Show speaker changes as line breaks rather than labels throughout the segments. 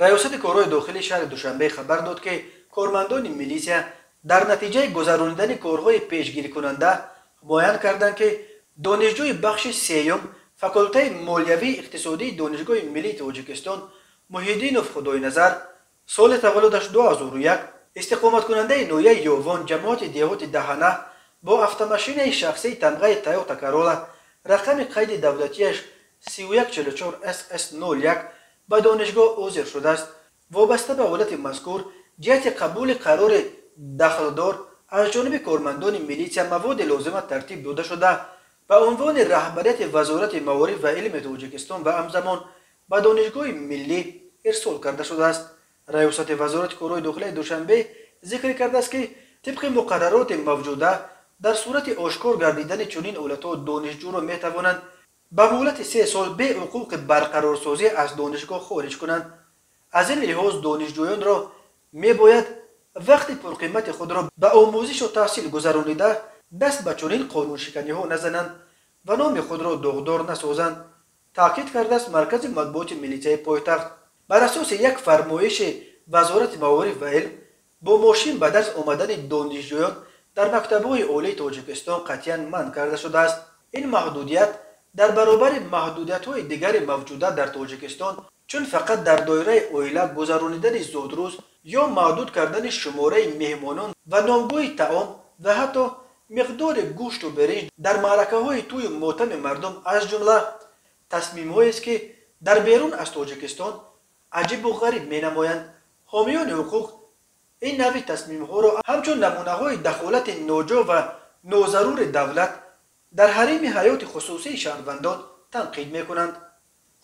Раёсати корҳои дохилии шаҳри Душанбе хабар дод, ки кормандони милисия дар натиҷаи гузаронидани корҳои пешгирикунанда муайян карданд, ки донишҷӯи бахши сеюм факултаи молиявии иқтисодии Донишгоҳи миллии Тоҷикистон Муҳиддинов Худойназар, соли таваллудаш 2001, истиқоматкунандаи ноҳияи Ёвон, ҷамоати деҳоти Даҳана, бо автомашинаи шахсии тамғаи Тойота Карола, рақами қайди давлатиаш 3144 ss01 ба донишгоҳ ҳозир шудааст. Вобаста ба ҳолати мазкур, ҷиҳати қабули қарори дахлдор аз ҷониби кормандони милитсия маводи лозима тартиб дода шуда, ба унвони раҳбарияти Вазорати маориф ва илми Тоҷикистон ва ҳамзамон ба Донишгоҳи миллӣ ирсол карда шудааст. Раёсати Вазорати корҳои дохилияи Душанбе зикр кардааст, ки тибқи муқаррароти мавҷуда, дар сурати ошкор гардидани чунин ҳолатҳо донишҷӯро метавонанд ба муҳлати 3 сол бе ҳуқуқи барқарорсозӣ аз донишгоҳ хориҷ кунанд. Аз ин лиҳоз донишҷӯёнро мебояд вақти пурқимати худро ба омӯзишу таҳсил гузаронида, даст ба чунин қонуншиканиҳо назананд ва номи худро доғдор насозанд, таъкид кардааст маркази матбуоти милитсияи пойтахт. Бар асоси як фармоиши Вазорати маориф ва илм, бо мошин ба дарс омадани донишҷӯён дар мактабҳои олии Тоҷикистон қатъиян манъ карда шудааст. Ин маҳдудият дар баробари маҳдудиятҳои дигари мавҷуда дар Тоҷикистон, чун фақат дар доираи оила гузаронидани зодрӯз ё маҳдуд кардани шумораи меҳмонон ва номгӯи таом ва ҳатто миқдори гӯшту биринҷ дар маъракаҳои тӯю мотами мардум, аз ҷумла тасмимҳоест, ки дар берун аз Тоҷикистон аҷибу ғариб менамоянд. Ҳомиёни ҳуқуқ ин навъи тасмимҳоро ҳамчун намунаҳои дахолати ноҷо ва нозарури давлат дар ҳарими ҳаёти хусусии шаҳрвандон танқид мекунанд.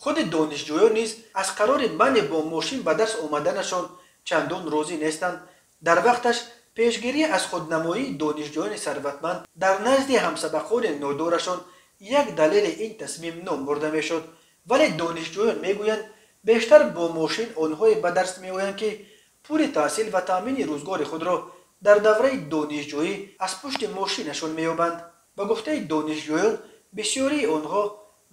Худи донишҷӯён низ аз қарори манъи бо мошин ба дарс омаданашон чандон розӣ нестанд. Дар вақташ пешгирӣ аз худнамоии донишҷӯёни сарватманд дар назди ҳамсабақони нодорашон як далели ин тасмим ном бурда мешуд, вале донишҷӯён мегӯянд, бештар бо мошин онҳое ба дарс меоянд, ки пули таҳсил ва таъмини рӯзгори худро дар давраи донишҷӯӣ аз пушти мошинашон меёбанд. Ба гуфтаи донишҷӯён, бисёрии онҳо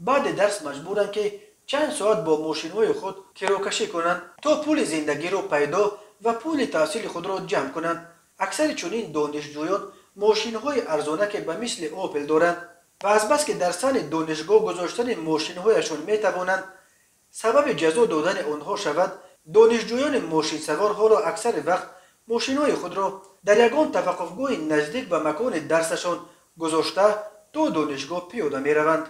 баъди дарс маҷбуранд, ки чанд соат бо мошинҳои худ кирокашӣ кунанд, то пули зиндагиро пайдо ва пули таҳсили худро ҷамъ кунанд. Аксари чунин донишҷӯён мошинҳои арзонаке ба мисли Опел доранд ва азбаски дар саҳни донишгоҳ гузоштани мошинҳояшон метавонанд сабаби ҷазо додани онҳо шавад, донишҷӯёни мошинсавор ҳоло аксари вақт мошинҳои худро дар ягон таваққуфгоҳи наздик ба макони дарсашон гузошта, то донишгоҳ пиёда мераванд.